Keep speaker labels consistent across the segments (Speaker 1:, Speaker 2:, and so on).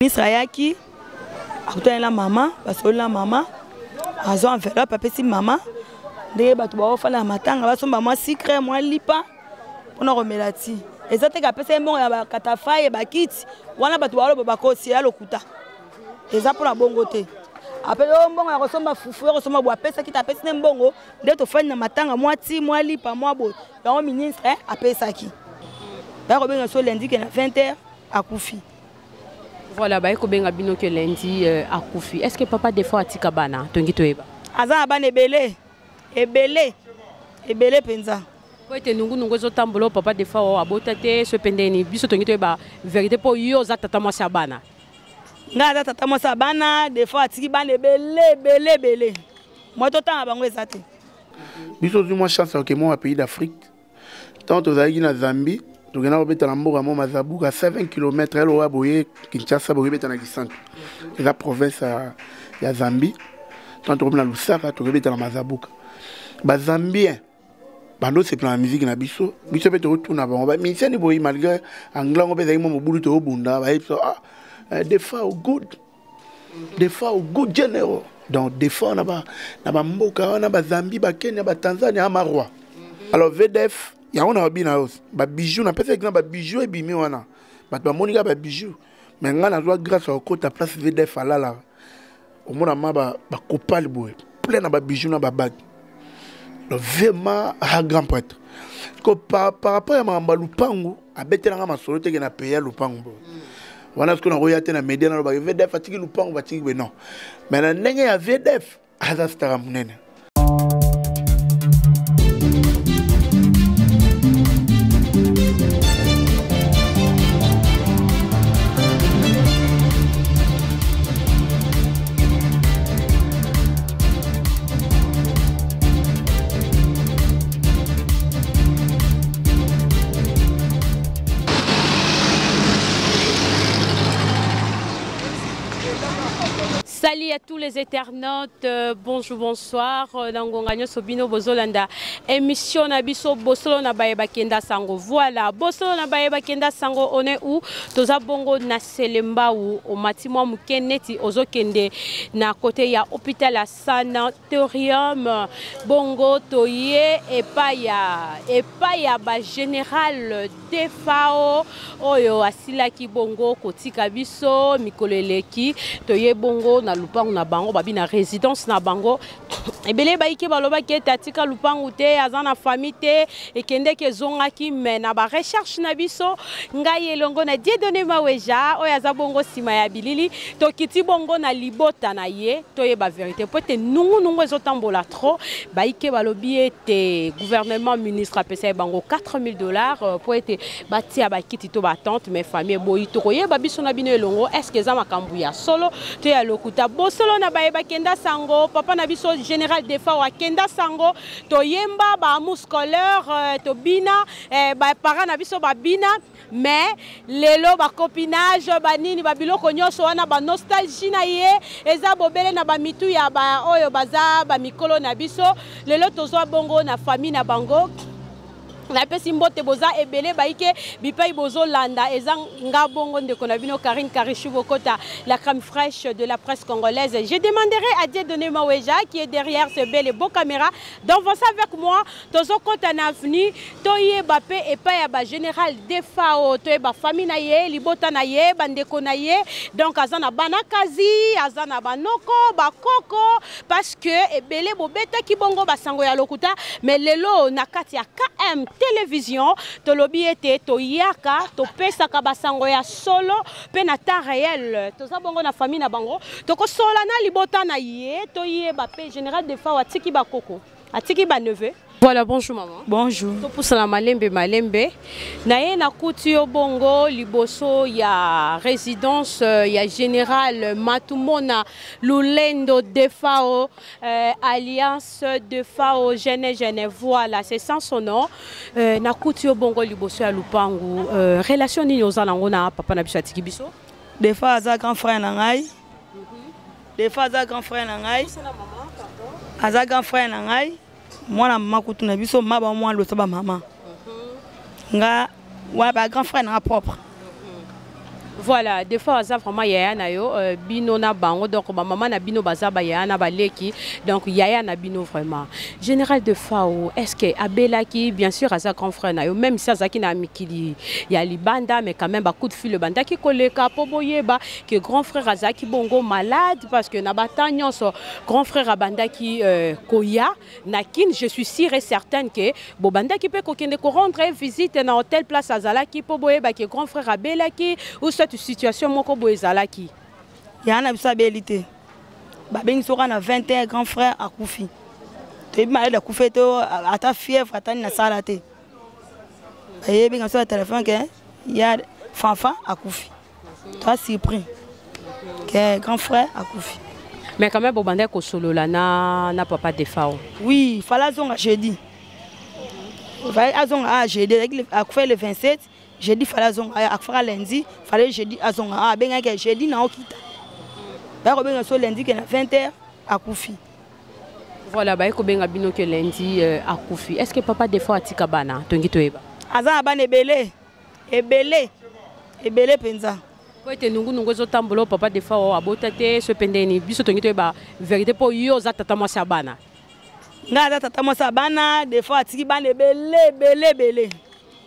Speaker 1: Ministre ayaki akutani na mama, basololi na mama, azwa enveloppe apesi mama ndenge bato baofanda na matanga basomba mwa sucre mwa lipa mpona komela ti. Eza te kapesa ye mbongo ya bakatafaye bakiti wana bato baoloba bakosi ya lokuta, eza mpona bongo te. Apesi yo mbongo ya kosomba fufu ya kosomba boye, apesaki te, apesi nde mbongo nde tofandi na matanga mwa ti mwa lipa mwa boye, yango ministre apesaki. Baya kobenga so lundi ke na 20 heures akufi.
Speaker 2: Voilà, baye kobenga bino ke lundi akufi. Est-ce que papa des fois atika bana tongi toyeba?
Speaker 1: Aza na bana ebele, ebele, ebele penza.
Speaker 2: Po ete nungu nungu ezotambola papa des fois oyo abota te so pendeni biso tongi toyeba vérité po yo oza tata mwasi ya bana.
Speaker 1: Nga aza tata mwasi ya bana, des fois atiki bana ebele, ebele, ebele. Moi totanga bango eza te.
Speaker 3: Biso tozwi mwa chance ya kokende mwa pays d'Afrique. Tant tozalaki na Zambie, tokenda kobeta na mboka moko Mazabuka, 7 kilomètres, eloko ya boye Kinshasa, boye beta na Kisantu. Eza province ya Zambie. Tant tokomi na Lusaka, tokobeta na Mazabuka. Ba Zambiens bando sepela na musique na biso, biso pe tokotuna bango, ba musiciens ni boye malgré anglais ngo pe ezalaki mwa mobulu tokobunda, ba yebi biso, des fois au good. Des fois au good general. Donc des fois na ba mboka wana ba Zambie, ba Kenya, ba Tanzania, ama roi. Alors VDF, yango na babi na yo, ba bijoux, na pesa exemple ba bijoux ebimi wana. Bato bamoni kaka ba bijoux. Mais nga nazwa grâce ya kokota place VDF alala. Omona ma ba copal boye, plein na ba bijoux na ba bague. Donc vraiment un grand prêtre. Ko par rapport ya makambo ya lupangu, abetelanga masolo te ke na payer lupangu boye. Wana soki nakoya te na media nalobaka VDF atiki lupangu, batiki boye, non. Mais na ndenge ya VDF, aza star ya monene.
Speaker 2: Salut à tous les internautes, bonjour, bonsoir. Nangonga nyoso bino bozolanda émission na biso bosolo na baye bakenda sango. Voilà, bosolo na baye bakenda sango, on est où? Toza bongo na Selembao, au mati mwa muke neti ozokende na côté ya hôpital ya sanatorium. Bongo toye epaya, epaya ba général Defao oyo asilaki bongo kotika biso mikolo eleki. Toye bongo na lupangu na bango, babi na résidence na bango. Ebele bayike balobaki ete atika lupangu te, aza na famille te, ekendeki ezongaki, mais na ba recherche na biso, ngai elongo na Dieudonné Maweja, oyo aza bongo nsima ya bilili, tokiti bongo na libota na ye, toyeba vérité. Po ete nungu nungu ezotambola trop, bayike balobi ete gouvernement ministre apesa ye bango 4000 dollars, po ete batia bakiti to ba tente, mais famille eboyi. Tokoyeba biso na bino elongo, est-ce que eza makambo ya solo to ya lokuta? Bosolo na baye bakenda sango, papa na biso général Defao akenda sango, toyemba ba amour scolaire, tobina, ba parents na biso babina, mais lelo ba copinage, ba nini, ba biloko nyonso wana, ba nostalgie na ye, eza bobele na ba mitu ya ba oyo baza ba mikolo na biso. Lelo tozwa bongo na famille na bango. Napesi mbote boza ebele baike bipai bozolanda, eza nga bongo ndeko na bino Karine Karichou Bokota, la crème fraîche de la presse congolaise. Je demanderai à Dieudonné Maweja qui est derrière ce bel et beau caméra d'avancer avec moi. Tozokota na avenue toyeba pe epai ya ba général Defao, toyeba famille na ye, libota na ye, bandeko na ye. Donc aza na bana kazi, aza na banoko, bakoko, parce que ebele bobetaki bongo basango ya lokuta. Mais lelo na kati ya KM Télévision tolobi ete toyaka topesaka basango ya solo pe na temps réel. Toza bongo na famille na bango, tokosola na libota na ye, toyeba pe général Defao atiki bakoko, atiki ba neveu. Voilà, bonjour maman.
Speaker 1: Bonjour.
Speaker 2: Topoussa na malembe malembe. Na ye na kuti yo bongo liboso ya résidence ya général Matumona Lulendo Defao, Alliance Defao Gene Gene. Voilà, c'est sans son nom. Na kuti yo bongo liboso ya lupangu. Relation nini oza nango na papa na biso atiki biso?
Speaker 1: Defao aza grand frère na ngai. Defao aza grand frère na ngai. Aza grand frère na ngai. Mwana mama kutu na biso, mama ba mwana loso ba mama. Nga, wa ba grand frère na propre.
Speaker 2: Voilà, des fois aza vraiment yaya na yo, bino na bango, donc ba maman na bino baza ba yaya na baleki, donc yaya na bino vraiment. Général Defao, est-ce que abelaki, bien sûr aza grand frère na yo, même si azaki na mikili ya libanda, mais quand même ba coup de fil bandaki koleka po boyeba que grand frère azaki bongo malade, parce que na bata nyonso grand frère abandaki koya na Kin. Je suis sûre et certaine que bobandaki pe kokende ko rendre visite na hôtel place azalaki po boyeba que grand frère abelaki ou soit situation moko boye ezalaki.
Speaker 1: Ya na biso abeli te. Babengi soka na 20 heures grand frère akufi. Toyebi malade akufi te, ata fièvre ata nini asala te. Bayebi nga so ya téléphone ke ya Fanfa akufi. Toi surpris que grand frère akufi.
Speaker 2: Mais quand même bobandaki kosolola na papa Defao.
Speaker 1: Oui, fallait azonga jeudi. Fallait azonga ah jeudi, akufa le 27, jeudi fallait azonga, akufa lundi, fallait jeudi azonga. Ah bengaki jeudi na okita. Ba ko benga so lundi ke na 20 heures akufi.
Speaker 2: Voilà, ba ko benga bino ke lundi akufi. Est-ce que papa Defao atika bana tongi toyeba?
Speaker 1: Aza na bana ebele. Ebele. Ebele penza.
Speaker 2: Po ete nungu nungu ezotambola papa Defao abota te so pendeni biso tongi toyeba vérité po yo oza tata mwasi ya bana.
Speaker 1: Nga aza tata mwasi ya bana, Defao atiki bana ebele, ebele, ebele.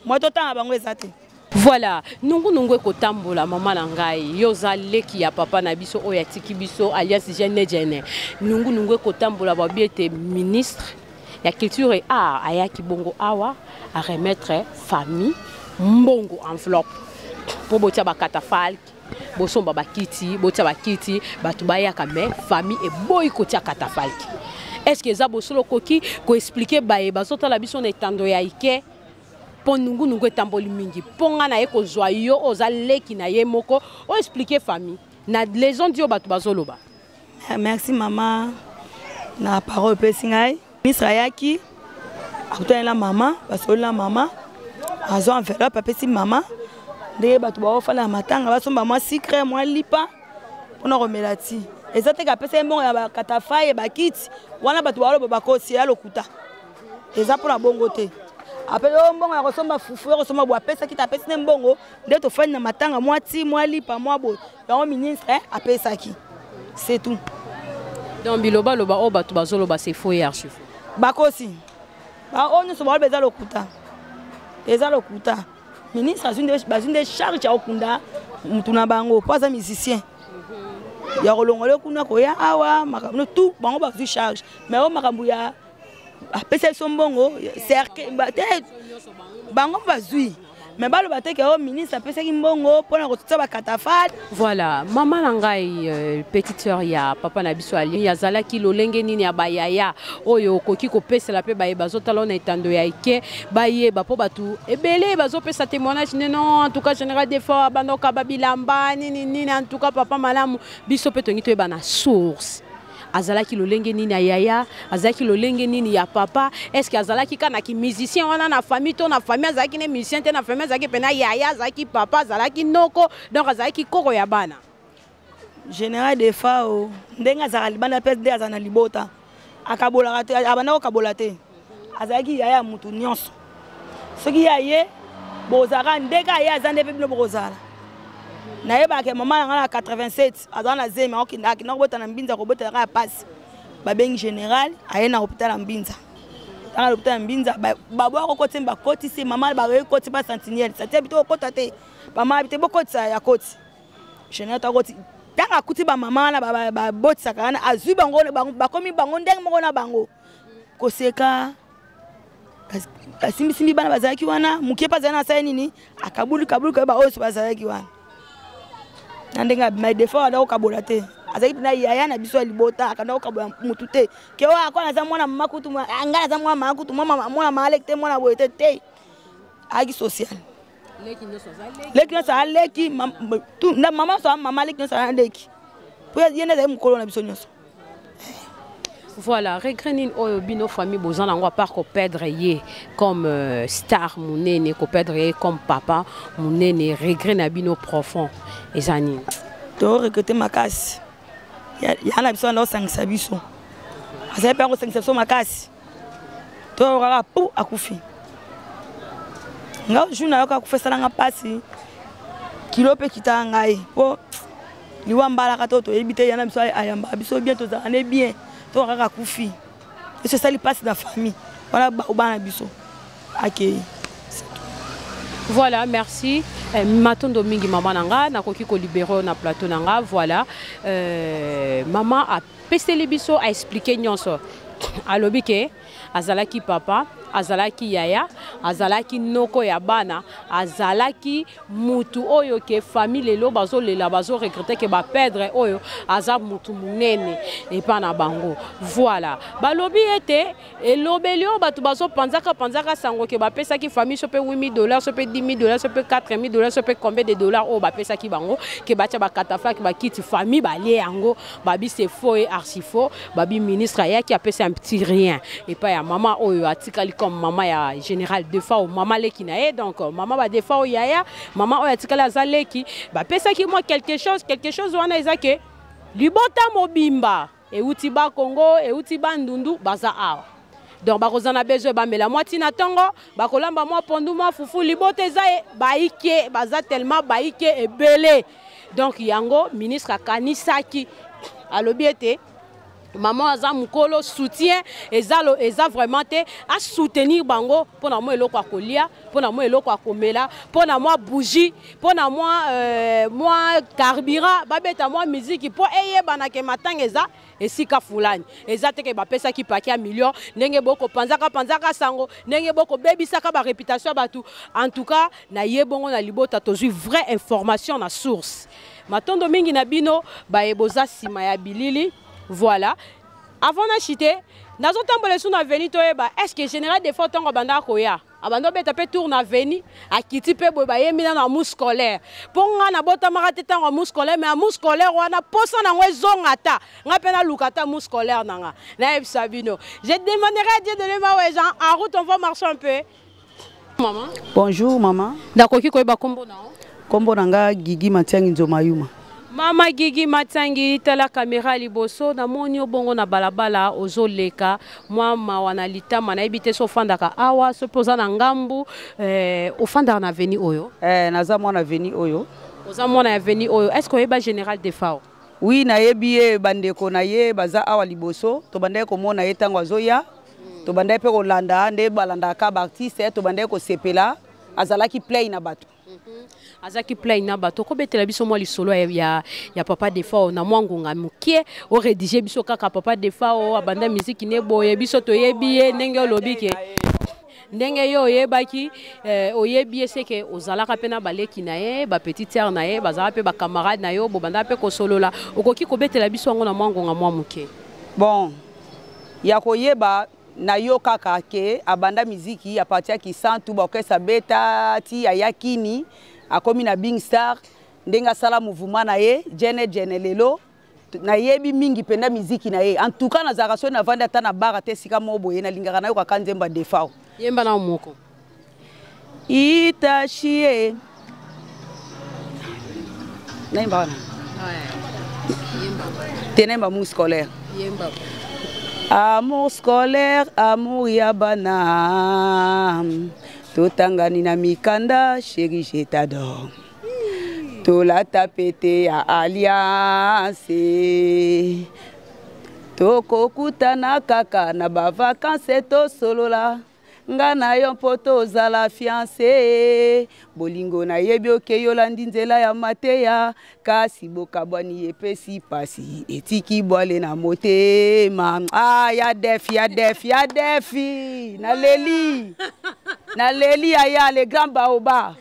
Speaker 1: Moi totanga bango eza te.
Speaker 2: Voilà, nungu nungu ekotambola mama na ngai, yo oza leki ya papa na biso oyo atiki biso alias Jeune Jeune. Nungu nungu ekotambola babi ete ministre ya culture et art ayaki bongo awa a remettre famille mbongo enveloppe po botia ba catafalque, bosomba ba kiti, botia ba kiti, bato bayaka, mais famille eboyi kotia catafalque. Est-ce que eza bosolo koki ko expliquer baye bazotala biso na etando ya ike po nungu nungu etamboli mingi po nga na ye kozwa yo oza leki na ye moko o expliquer famille na les ondes yo bato bazoloba?
Speaker 1: Merci mama na parole opesi ngai. Ministre ayaki akutani na mama, basoli na mama, azwa enveloppe apesi mama ndenge bato baofanda na matanga basomba mwa sucre mwa lipa mpona komela ti. Eza te kapesa ye mbongo ya bakatafaye bakiti wana bato baloba bakosi ya lokuta. Eza mpona bongo te. Apesi yo mbongo ya kosomba fufu ya kosomba boye, apesaki te, apesi ne mbongo nde tofandi na matanga mwa ti mwa lipa mwa boye. Yango ministre apesaki. C'est tout.
Speaker 2: Donc biloba loba oyo bato bazoloba c'est faux et archi faux.
Speaker 1: Bakosi. Ba oyo nyonso baloba eza lokuta. Eza lokuta. Ministre azwi nde, bazwi nde charge ya kokunda mutu na bango po aza musicien. Ya kolongola kuna koya awa makambo tout bango bazwi charge. Mais oyo makambo ya apesa biso mbongo cercle ba te bango bazwi. Mais baloba te ke oyo ministre apesaki mbongo mpona kotia ba catafalque.
Speaker 2: Voilà, mama na ngai petite sœur ya papa na biso Ali azalaki lolenge nini ya bayaya oyo okoki kopesela pe baye bazotala na etando ya ike bayeba po bato ebele bazopesa témoignage ne non, en tout cas général Defao abandoka babilamba nini nini, en tout cas papa malamu biso pe tongi toyeba na source. Azalaki lolenge nini ya yaya, azalaki lolenge nini ya papa, est-ce que azalaki ka na ki musicien wana na famille to na famille azalaki ne musicien te, na famille azalaki pena yaya, azalaki papa, azalaki noko, donc azalaki koko ya bana.
Speaker 1: Général Defao ndenge azalaka libanda pe nde azala na libota, akabolaka te, abanda kokabola te, azalaki yaya ya mutu nyonso. Soki ya ye bozalaka ndenge ye aza nde pe bino bokozala. Nayebaka mama na nga na 87 azala na zemi, akenda kobota na Mbinza, kobota kaka ya pasi. Babengi général aye na hôpital ya Mbinza. Tanga hôpital ya Mbinza, baboya kokotisa, bakotisi mama, baboya kokotisa ba sentinelle. Sentinelle bito kokota te. Ba mama bito bokotisa ya koti. Général ta koti. Tanga akuti ba mama wana, ba botisaka wana, azwi bango, bakomi bango ndenge moko na bango. Koseka, asimbisimbi bana bazalaki wana, moke pe azali na asali nini, akabuli, kabuli, kabuli, ba oyo so bazalaki wana. Na ndenge abima, des fois, akanda kokabola te. Azalaki mpena yaya na biso ya libota, akanda kokabola mutu te. Ke oyo akola naza mwana mama kutu, ngai naza mwana mama kutu, mwana mama aleki te, mwana boye te, te. Ayaki social.
Speaker 2: Leki nyonso aza leki.
Speaker 1: Leki nyonso aza leki, tu, na mama nyonso aza mama, leki nyonso aza leki. Po ye nde azali mokolo na biso nyonso.
Speaker 2: Voilà, regret nini oyo bino famille bozana yango à part ko perdre ye comme star munene, ko perdre ye comme papa munene, regret na bino profond eza nini?
Speaker 1: To regretter makasi. Ya na biso na osangisa biso. Azali pe kosangisa biso makasi. To kaka pu akufi. Nga jour na yoka akufa esalanga pasi. Kilo mpe kitaka ngai mpo liwa mbalaka to toyebi te, yana biso ayambaka biso bien, tozalaka ne bien, to kaka akufi. Eso esali mpasi na famille wana, bana biso akei.
Speaker 2: Voilà, merci. Matondo mingi mama na nga, nakoki kolibérer na plateau na nga. Voilà. Mama apeseli biso, aexpliquer nyonso. Alobi ke azalaki papa, azalaki yaya, azalaki noko ya bana, azalaki mutu oyo ke famille lelo bazolela, bazoregretter ke baperdre oyo aza mutu monene epa na bango. Voilà, balobi ete elobeli oyo bato bazopanzaka panzaka sango ke bapesaki famille so mpe 8000 dollars, so mpe 10 000 dollars, so mpe 4000 dollars, so mpe combien de dollars oyo bapesaki bango ke batia bakatafalque, bakiti, famille balie yango. Babi c'est faux et archi faux. Babi ministre ayaki, apesi un petit rien epai ya mama oyo atikali comme mama ya général Defao, mama leki na ye. Donc mama badefao, yaya mama oyo atikali aza leki, bapesaki mwa quelque chose. Quelque chose wana eza ke libota mobimba euti Bakongo, euti Bandundu, baza awa. Donc bakozala na besoin bamela mwa ntina ntongo, bakolamba mwa pondu, mwa fufu. Libota eza baike, baza tellement baike ebele. Donc yango ministre akanisaki, alobi ete mama aza mokolo, soutien eza, eza vraiment te asoutenir bango mpo na mwa eloko ya kolia, mpo na mwa eloko ya komela, mpo na mwa bougie, mpo na mwa carburant, babeta mwa miziki mpo eyebanake matanga eza esika fulani. Eza te ke bapesaki paquet ya million, ndenge bokopanzaka panzaka sango, ndenge bokobebisaka baréputation ya bato. En tout cas, na ye bongo na libota, tozwi vraie information na source. Matondo mingi na bino baye boza nsima ya bilili. Voilà, avant na chite, nazotambola esu na avenue, toyeba est ce que général Defao ntongo abandaka koya, abanda obeta mpe tour na avenue, akiti mpe boye, bayembi nano amour scolaire. Mpo nga nabotamaka te ntango amour scolaire, mais amour scolaire wana posa nango ezonga ata nga mpe naluka ata amour scolaire na nga. Nayebisa bino, je demanderai à Dieu de le Jean. En route, on va marcher un peu, maman.
Speaker 4: Bonjour maman.
Speaker 2: Nakoki koyeba nkombo na yo?
Speaker 4: Nkombo na nga Gigi Matiangi Nzomayuma.
Speaker 2: Mama Gigi Matangi, tala kamera liboso. Namoni yo bongo na balabala, ozoleka mwa mawa na litama. Nayebi te so ofandaka awa, so mpe oza na ngambu. Ofandaka na avenue oyo?
Speaker 4: Naza mwana avenue oyo.
Speaker 2: Oza mwana ya avenue oyo. Est ce que oyeba général Defao?
Speaker 4: Oui, nayebi ye. Bandeko na ye baza awa liboso. Tobandaki komona ye ntango azoya, tobandaki mpe kolanda nde balandaka baartiste, tobandaki kosepela. Azalaki plein na bato.
Speaker 2: Azalaki plein na bato. Okobetela biso mwa lisolo ya papa Defao na mwa ngonga mokie, orédiger biso kaka papa Defao abanda miziki ne boye, biso toyebi ye ndenge olobi ke ndenge yo oyebaki, oyebi ye seke ozalaka mpe na baleki na ye, bapetite sœur na ye bazalaka mpe bacamarade na yo, bobandaka mpe kosolola. Okoki kobetela biso yango na mwa ngonga mwa moke?
Speaker 4: Bon, ya koyeba na yo kaka ke abanda miziki à partir ya Kisantu, baorchestre abeta ti aya Kini, akomi na Big Star, ndenge asala mouvement na ye jene jene. Lelo nayebi mingi mpenza miziki na ye. En tout cas, nazalaka soki navandi ata na bara te, esika moko boye, nalingaka nayokaka nzembo ya Defao.
Speaker 2: Yemba na moko.
Speaker 4: Itashie, nayemba wana te, nayemba amour scolaire.
Speaker 2: Yemba.
Speaker 4: Amour scolaire, amour ya bana, totangani na mikanda, chéri je t'adore, tolata pete ya alliance, tokokutana kaka na bavacances, tosolola nga na yo mpo tozala fiancé. Bolingo nayebi okei, olandi nzela ya mateya, kasi bokabwani epesi pasi, etiki bwale na motema. Ah, ya Defi, ya Defi, ya Defi, naleli, naleli aya le grand baoba.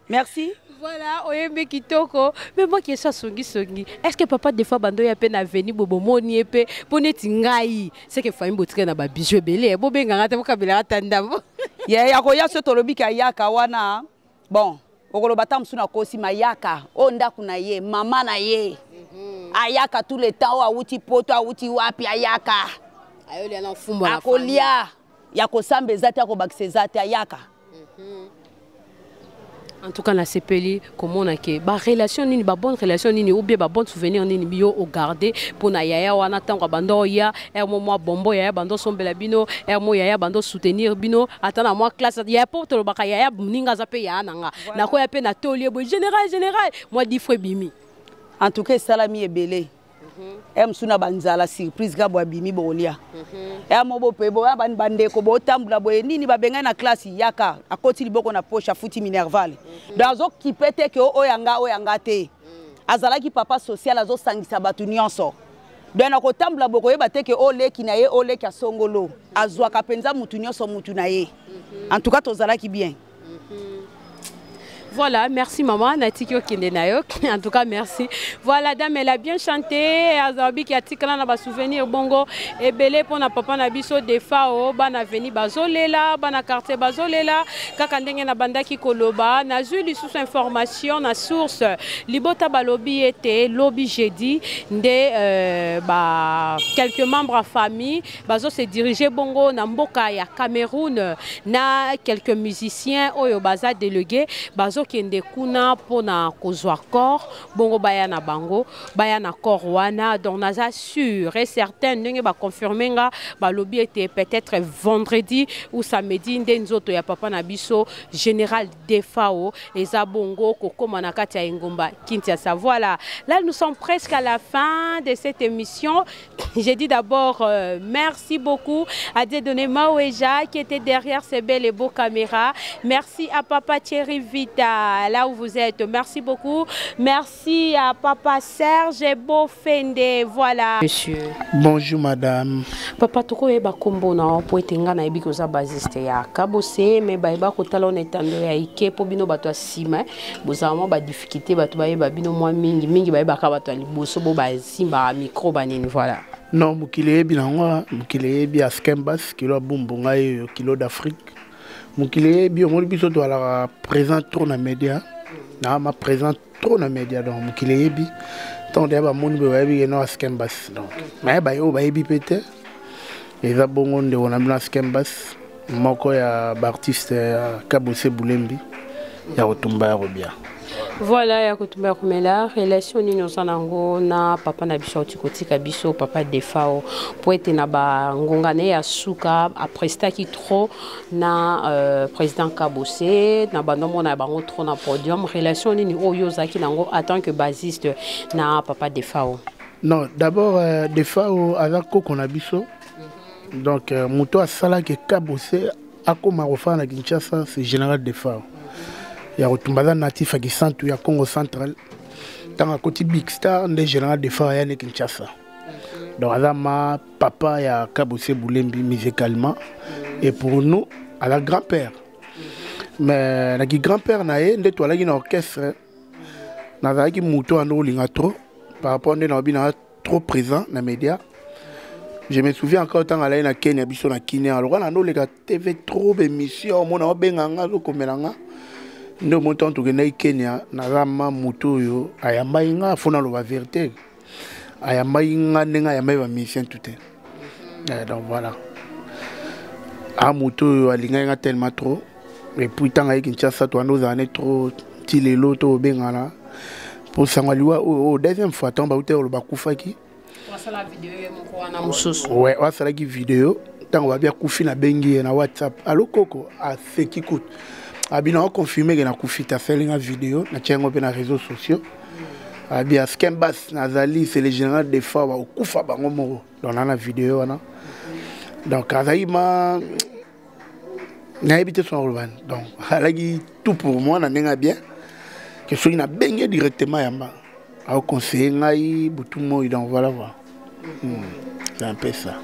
Speaker 4: Merci.
Speaker 2: Voilà, oyembi kitoko. Mais moi question songisongi, est ce que papa Defao bando ya mpe na avenue bo bomoni ye mpe? Mpo neti ngai, c'est que famille botika na babijou ebele, bobenganga te, bokabelaka ta ndambo.
Speaker 4: Ye ya koya, so tolobi ke ayaka wana, bon, okoloba ta mosusu nakosi mayaka oyo ndako na ye, mama na ye ayaka tout le temps. Oyo awuti Poto, awuti wapi, ayaka.
Speaker 2: Ayolia na mfumbo na.
Speaker 4: Akolia ya kosamba eza te, akobakisa eza te, ayaka.
Speaker 2: En tout cas, nasepeli komona ke ba relation nini, ba bonne relation nini ou bien ba bonne souvenir nini bio o garder pona yaya wana tango bando ya er mo mwa bombo yaya bando sombela bino, er mo yaya bando soutenir bino ata na mwa classe yaya po tolobaka yaya ninga za pe ya nanga nakoya pe na tolie boy général général moi dix fois bimi.
Speaker 4: En tout cas esalami ebele. E mosusu na banzala surprise ka boya bimi bokolia. E mo bope boya bandeko botambula boye nini babengai na classe yaka akoti liboko na poche afuti minerval. Donc azokipe te ke oyo yanga oyo yanga te. Azalaki papa social, azosangisa bato nyonso. Donc na kotambula bokoyeba te ke oleki na ye, oleki asongolo, azwaka mpenza mutu nyonso mutu na ye. En tout cas tozalaki bien.
Speaker 2: Voilà, merci maman, Natiki okende na yo. En tout cas, merci. Voilà, dame, elle a bien chanté. Azabi qui a tikala na ba souvenir bongo ebele pona papa na biso Defao, bana veni bazolela, bana quartier bazolela, kaka ndenge na bandaki koloba, na zui lisusu information na source. Libota balobi ete lobi jeudi nde ba quelques membres à famille bazo se diriger bongo na mboka ya Cameroun, na quelques musiciens oyo baza délégué bazo kende kuna pona kozwa corps bongo baya na bango baya na corps wana. Donc naza sûr et certain ndenge ba confirmer nga balobi ete peut-être vendredi ou samedi nde nzoto ya papa na biso général Defao eza bongo kokoma na kati ya engumba Kinshasa. Voilà, là nous sommes presque à la fin de cette émission. J'ai dit d'abord merci beaucoup à Dieudonné Maweja qui était derrière ces belles et beaux caméras. Merci à papa Thierry Vita, là où vous êtes. Merci beaucoup. Merci à papa Serge Bofende. Voilà. Monsieur.
Speaker 3: Bonjour madame.
Speaker 2: Papa toko yeba kombo na po ete nga na yebi koza basiste ya Kabose, mais ba yeba kotala on etando ya ike po bino bato ya sima, bozala mwa ba difficulté bato ba yeba bino mwa mingi mingi ba yeba ka bato ya liboso bo ba simba micro banini, voilà.
Speaker 3: Non, mokili yebi na ngwa, mokili yebi Askembas, kilo ya bumbu ngai oyo, kilo d'Afrique. Mokili yebi, omoni biso toalaka présent trop na média. Na ma présent trop na média, donc mokili yebi. Tant de ba moni ba yebi no Askembas, donc. Mais ba yo ba yebi peut-être. Eza bongo nde on a bino Askembas, moko ya ba artiste ya Kabose Bulembi, ya kotumba ya kobia.
Speaker 2: Voilà, ya kotumba ya komela, relation nini oza nango na papa na biso auti kotika biso papa Defao po ete na ba ngonga na ye ya suka aprestaki trop na président Kabose na bandomo na bango trop na podium. Relation nini oyo ozalaki nango en tant que bassiste na papa Defao?
Speaker 3: Non, d'abord Defao aza koko na biso. Donc moto asalaki Kabose akoma kofanda na Kinshasa, c'est général Defao. Ya kotumba aza natif ya Kisantu ya Congo Central. Ntango akoti Big Star nde général Defao aya ne Kinshasa. Donc aza ma papa ya Kabose Bulembi musicalement et pour nous aza grand-père. Mais naki grand-père na ye nde toalaki na orchestre, nazalaki moto ando olinga trop par rapport nde na bino trop présent na média. Je me souviens encore ntango alaki na Kenya biso na Kenya, alors wana ando oleka TV trop émission omona obenga nga azokomela nga nde omoni ntango tokendaki Kenya, naza ma moto oyo ayambaki nga fo naloba vérité, ayambaki nga ndenge ayambaki ba musicien tout te. Donc voilà, a moto oyo alingaki nga tellement trop. Et puis ntango ayeki Kinshasa toanda ozala ne trop ti lelo to obengana po sango aliwa oyo deuxième fois ntango bauti koloba akufaki. Ouais, asalaki video ntango babi akufi, nabengi ye na WhatsApp, alo koko, aseki kutu abi na oconfirme ke nakufi te. Asali nga video, natia yango mpe na réseaux sociaux, abi Askembas nazali, c'est le général Defao, bakokufa bango moko. Donc na video wana, donc azalaki ma nayebi te sona koloba. Donc alaki tout pour moi na ndenge ya bien ke soki nabenge directement yamba aoconseille ngai butu moi. Donc voilà voilà, c'est un peu ça.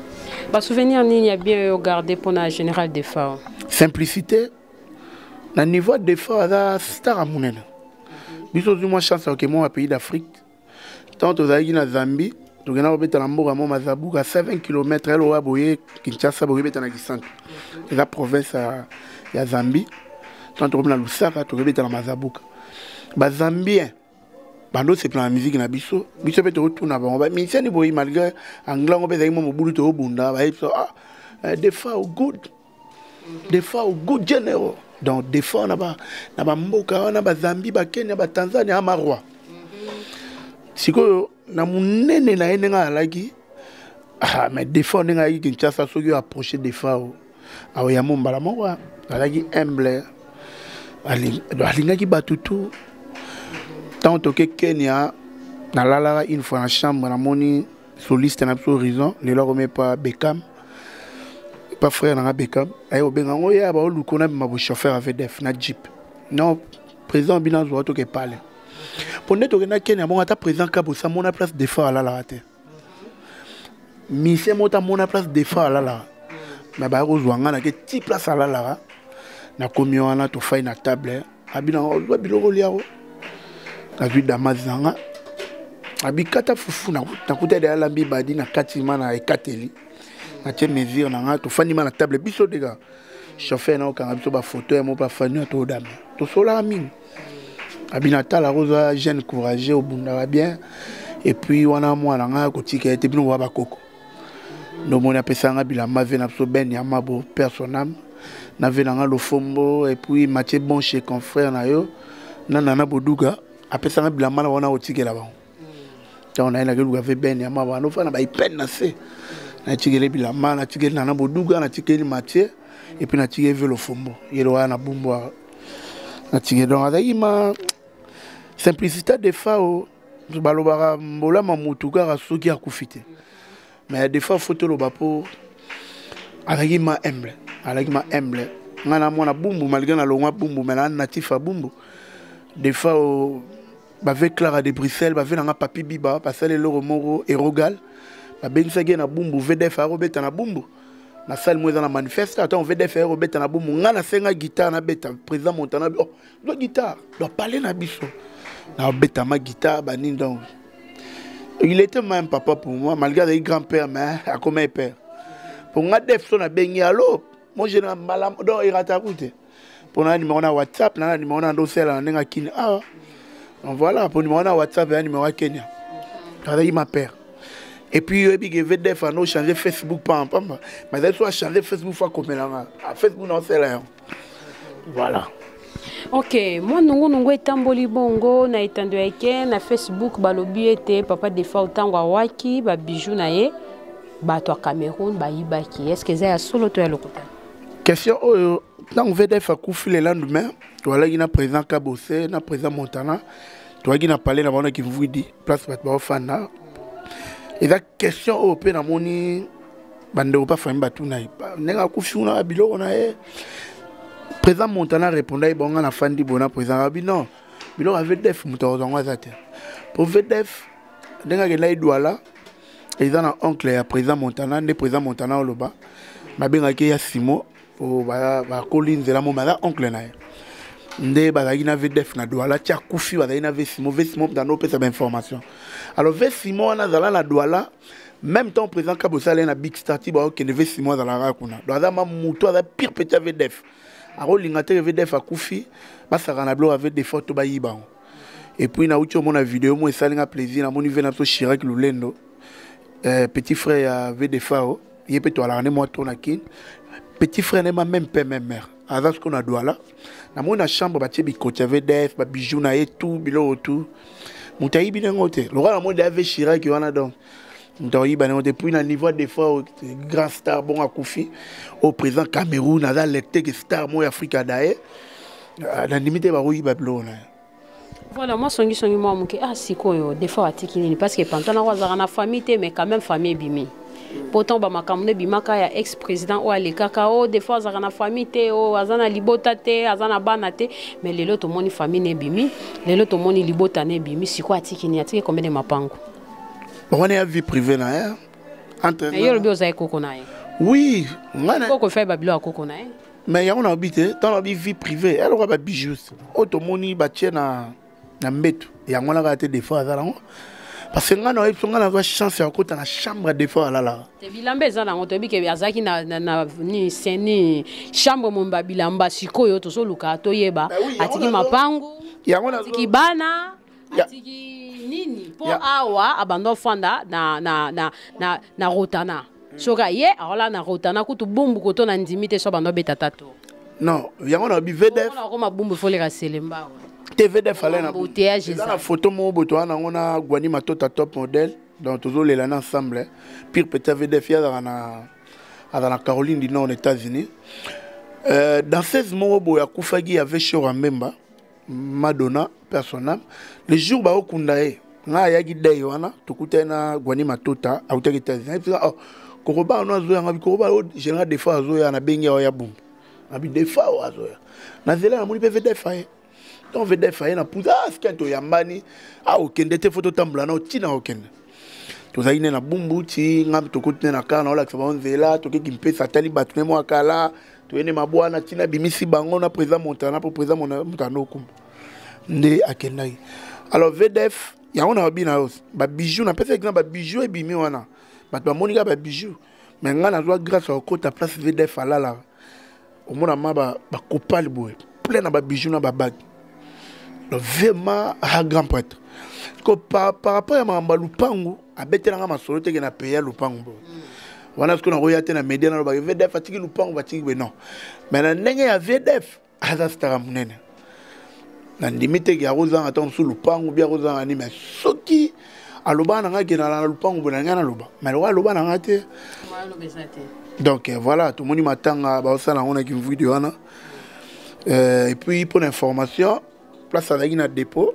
Speaker 2: Basouvenir nini ya bien oyo garder mpona général Defao?
Speaker 3: Simplicité na niveau Defao, aza star ya monene. Biso ozwi mwa chance ya kokema pays d'Afrique. Ntango tozalaki na Zambie, tokenda kobeta na mboka mo Mazabuka, 7 km elowa boye Kinshasa boyebeta na Kisantu, eza province ya Zambie. Ntango tokomi na Lusaka, tokobeta na Mazabuka, Bazambien bando osepela na musique na biso. Biso mpe tokotuna bango bamusicien boyi, malgré anglais yango mpe ezalaki mwa mobulu, tokobunda, bayebi biso: "Ah, Defao good, Defao good general." Donc Defao na bamboka wana, bazambie, bakenya, batanzania, amaroi. Sikoyo na monene na ye ndenge azalaki, ah, mais Defao ndenge ayaki Kinshasa, soki oyo approche Defao, aoyamo mbala moko. Azalaki humble, alingaki bato tu. Ntango toke Kenya, nalalaka une fois na chambre, namoni soliste na biso Horizon, lelo akomi pa Bekam, pa frère nanga Bekam, aye kobenga yango ye baoluka na bima bochauffeur ya VDF na jeep. Non, président bino azwa toke pale mpo nde tokenda Kenya bongo. Ata président Kabosa mona place Defao alalaka te, mise moko amona place Defao alalaka, me baya kozwa nga nake ti place alalaka. Nakomi wana, tofai na table, abina ozwa biloko oliako, nazwi damas na nga, abikata fufu, nakuta de alambi badi na kati ma na ekateli, natie mesure na nga, tofandi ma na table biso deka, chauffeur na okanga biso bafoto ya mo mpe afandi na todame, tosolaka mingi. Abina tala, kozwa jeune courageux, obundaka bien, et puis wana mwana nga kotika ete bino boya bakoko. Ndomoni apesanga bilamba ve na biso Ben Yamabo, père son âme, na ve nanga Lofombo et puis Mathieu Bon chez confrère na yo na Nana Boduga, apesanga bilamba na wana otikela bango. Ntango naye nakeluka ve Ben Yamabo, anofana baipene na se, natikeli bilamba, natikeli Nana Boduga, natikeli Mathieu et puis natikeli ve Lofombo yelo wana na Bumbu natikeli. Donc azalaki ma simplicité. Defao, balobaka mbolama mutu kaka soki akufi te, mais des fois faut toloba mpo azalaki ma humble, azalaki ma humble. Ngai na mwana Bumbu, malgré nalongwa Bumbu, mais na natif ya Bumbu. Des fois bave Clara de Bruxelles, bave nanga Papi Biba, basala eloko moko Erogal, babengisaki ye na Bumbu. VDF akobeta na Bumbu na salle mo eza na manifeste. Ata VDF akobeta na Bumbu, ngai nasenga guitare nabeta. Président Montana, oh, do guitare do parler na biso, nabetama guitare banini. Donc il était même papa pour moi, malgré azali grand-père, mais akoma père pour nga. Def so nabengi: "Allo, mon général", mbala donc erataku te mpo na numéro na WhatsApp na numéro na ndosala na ndenge akini awa. Donc voilà, po numéro na WhatsApp ya numéro ya Kenya, azalaki ma père. Et puis oyebi ke VDF ano change Facebook pamba pamba, mais azali so achange Facebook, fo akomelanga Facebook na osala yango, voilà.
Speaker 2: Ok, mwa nungunungu etamboli bongo na etando ya eke na Facebook. Balobi ete papa Defao, ntango awaki, babiju na ye, bato ya Cameroun bayibaki. Est ce que eza ya solo to ya lokuta?
Speaker 3: Question oyo, ntango VDF akufi, le lendemain toalaki na président Kabose, na président Montana, toalaki na palais na bango na Kimvwidi, place bato baofanda. Eza question oyo mpe namoni bandeko mpe famille batuna ye ndenge akufi kuna, biloko na ye. Président Montana répondait ye bongo, nafandi boye na président, abi non, biloko ya VDF moto akozwa yango aza te, po VDF ndenge akendaki Douala, eza na oncle ya président Montana. Nde président Montana oloba babengaki ya Simo, bakoli nzela mo, baza oncle na ye nde bazalaki na VDF na Douala ti akufi, bazalaki na ve Simo. Ve Simo mutanda opesa bainformation. Alors ve Simo wana azala na Douala même temps président Kabosala ye na Big Star ti baokende. Ve Simo azalaka kuna, donc aza ma mutu, aza pire petit ya VDF, akolinga te VDF akufi, basaka na biloko ya VDF to bayiba yango. Et puis nauti omona video mo esalinga plaisir, namoni ve na biso Chirac Lulendo, petit frère ya VDFAO, ye mpe toalaka nde mwa to na Kine, petit frère nde ma même père même mère, aza sikoyo na Douala. Namoni na chambre batie bikoti ya VDF, babijou na ye, tout biloko tout, moto ayibi nango te. Lokola namoni deya ve Chirac wana, donc moto akoyiba nango te. Puis na niveau des fois grand star bongo akufi au président Cameroun, aza lecte ke star moko ya Afrika daye, nandimi te bakoyiba biloko na ye.
Speaker 2: Voilà, mwa songisongi mwa moke. Ah, sikoyo Defao atiki nini? Parce que pantanako azalaka na famille te, mais quand même famille ebimi. Pourtant bamakambo nde ebimaka ya ex président oyo alekaka o Defao azalaka na famille te, o aza na libota te, aza na bana te, mais lelo tomoni famille na ebimi, lelo tomoni libota na ebimi. Sikoyo atiki nini? Atiki combien de mapango?
Speaker 3: Wana ya vie privée na ye entre
Speaker 2: ye. Olobi ozali koko na ye.
Speaker 3: Oui.
Speaker 2: Koko efai babilo ya koko na ye.
Speaker 3: Mais yango nayobi te, ntango nabi vie privée, eloko babijou oyo tomoni batie na mbeto, yango wana kaka te Defao aza nango, parce que ngai nayebi so ngai nazwa chance ya kokota na chambre ya Defao alalaka.
Speaker 2: Te, bilamba eza nango, toyebi ke azalaki na ni seni chambre momba bilamba. Sikoyo tozoluka toyeba atiki mapangu, atiki bana, atiki nini, mpo awa abanda ofanda na Rotana. Soki aye aola na Rotana kutu Bumbu koto na ndimi te so abanda obeta tato.
Speaker 3: Non, yango na bi VDF.
Speaker 2: Okoma Bumbu, faut leka Selembao.
Speaker 3: Te, VDF alain na
Speaker 2: embouteillage.
Speaker 3: Eza na photo moko boye toza nango na Gwani Matota, top modèle. Donc tozolela na ensemble. Pire petit VDF ye azalaka na, aza na Caroline du Nord, na États-Unis. Danseuse moko boye akufaki, ave Shora Mbemba, Madonna, personne. Le jour baokunda ye, ngai ayaki dei wana, tokutani na Gwani Matota, autaki États-Unis. Ayebisa, oh, Koroba ano azoya, ngabi Koroba oyo général des fois azoya, nabengi awa ya Bumbu, ngabi des fois oyo azoya na nzela, namoni mpe VDF aye. Donc VDF aye na pusa, ah, sika toyambani, ah, okende te, fo totambola na otina okende. Tozalaki nde na Bumbu ti ngambi, tokoti nde na kar, naolakisa bango nzela, tokeki mpesa, atali bato ne mwa kala, toyende mabwana ntina bimisi bango na président Montana, mpo président Montana okumba nde akendaki. Alors VDF yango na babi na yo babijou, napesa exemple, babijou ebimi wana, bato bamoni kaka babijou, mais ngai nazwa grâce ya kokota place VDF alalaka, omona ma bakopale boye plein na babijou na babague. Donc vraiment a grand prêtre ko par rapport ya makambo ya lupangu, abetelanga masolo teke na peya lupangu boye wana. Soki nakoya te na media, nalobaka VDF atiki lupangu, batiki boye, non. Mais na ndenge ya VDF, aza stara monene, nandimi teke akozanga ntango mosusu lupangu bi akozanga nini. Mais soki alobaka na ngai ke nala na lupangu boye, na ngai naloba, mais lokola aloba na ngai te. Donc voilà, tomoni matanga baosala yango na Kimvudi wana. Et puis pour l'information, place azalaki na dépôt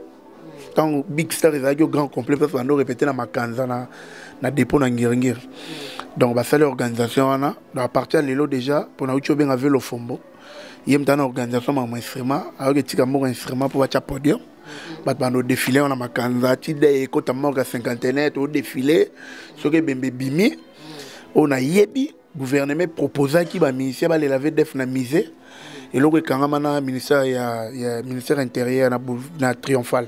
Speaker 3: ntango Big Star ezalaki au grand complet, place bando répété na Makanza, na dépôt na Ngiringiri. Donc basali organisation wana. Donc à partir ya lelo déjà, mpona uti obenga Velo Fombo, ye moto ana organisation makambo instrument, ayoki etika moko instrument mpo batya podium, bato bando défilé wana Makanza ti de ekota morgue ya cinquantenaire, todéfilé soki ebembe ebimi. Oyo nayebi, gouvernement proposaki bamusicien balela VDF na musée, eloko ekangama na ministère ya ministère intérieur na Triomphal.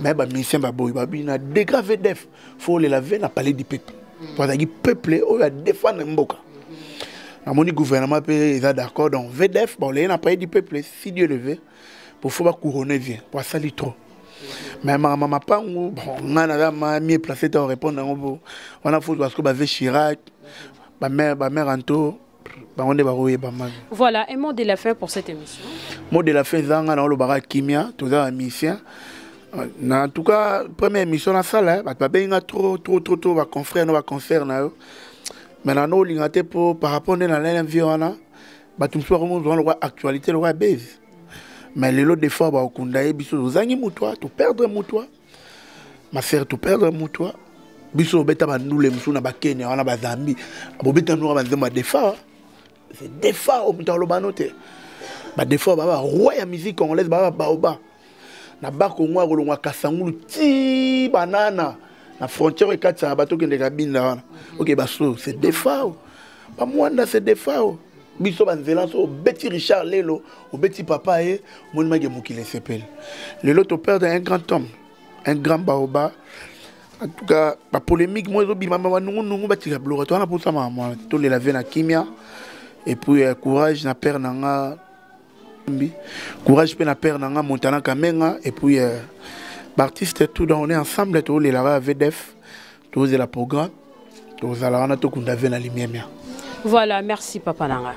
Speaker 3: Mais bamusicien baboyi, babi na degré VDF fo olela ve na Palais du Peuple, po azalaki peuple oyo adéfendre mboka. Namoni gouvernement mpe eza d'accord. Donc VDF baoleye na Palais du Peuple, si Dieu le veut, po fo bacouronne vie, po asali trop. Mais makambo mapangu, bon, ngai naza ma mieux placé te répondre yango, po wana fo parce que bave Chirac, bamère anto bango nde bakoyeba mani.
Speaker 2: Voilà, un mot de la fin pour cette émission.
Speaker 3: Mot de la fin eza, nga na olobaka kimia, toza bamusicien na. En tout cas, première émission nasala, bato babengi nga trop trop trop trop, baconfrère no baconcert na yo, mais nano olinga te, po par rapport nde nalala vie wana, bato mosusu bakomozwa lokwa actualité, lokwa base. Mais lelo des fois bakokunda ye, biso tozangi mutwa, toperdre mutwa, ma sœur, toperdre mutwa. Biso obeta bandule mosusu na bakenya wana, bazambi bobeta nduka banzembo ya Defa, c'est Defa oyo moto aloba no te. Badefa baa baroi ya musique congolaise, baa baoba na Bakongo ya kolongwa Kasangulu ti banana na frontière ekatisaka bato okendeka Binda wana, oke baso, c'est Defa o bamwanda, c'est Defa o biso banzela. So obeti Richard lelo, obeti papa ye, omoni make mokili esepeli. Lelo toperdre un grand homme, un grand baoba. En tout cas, bapolémique mo ezobima, banungunungu batika biloko to wana, mposa makambo tolela ve na kimia. Et puis courage na père na nga mbi, courage mpe na père na nga Montana Kamenga, et puis baartiste tout. Donc on est ensemble, tolelaka VDF, tozela programme, tozala wana, tokunda ve na limemia.
Speaker 2: Voilà, merci papa nanga.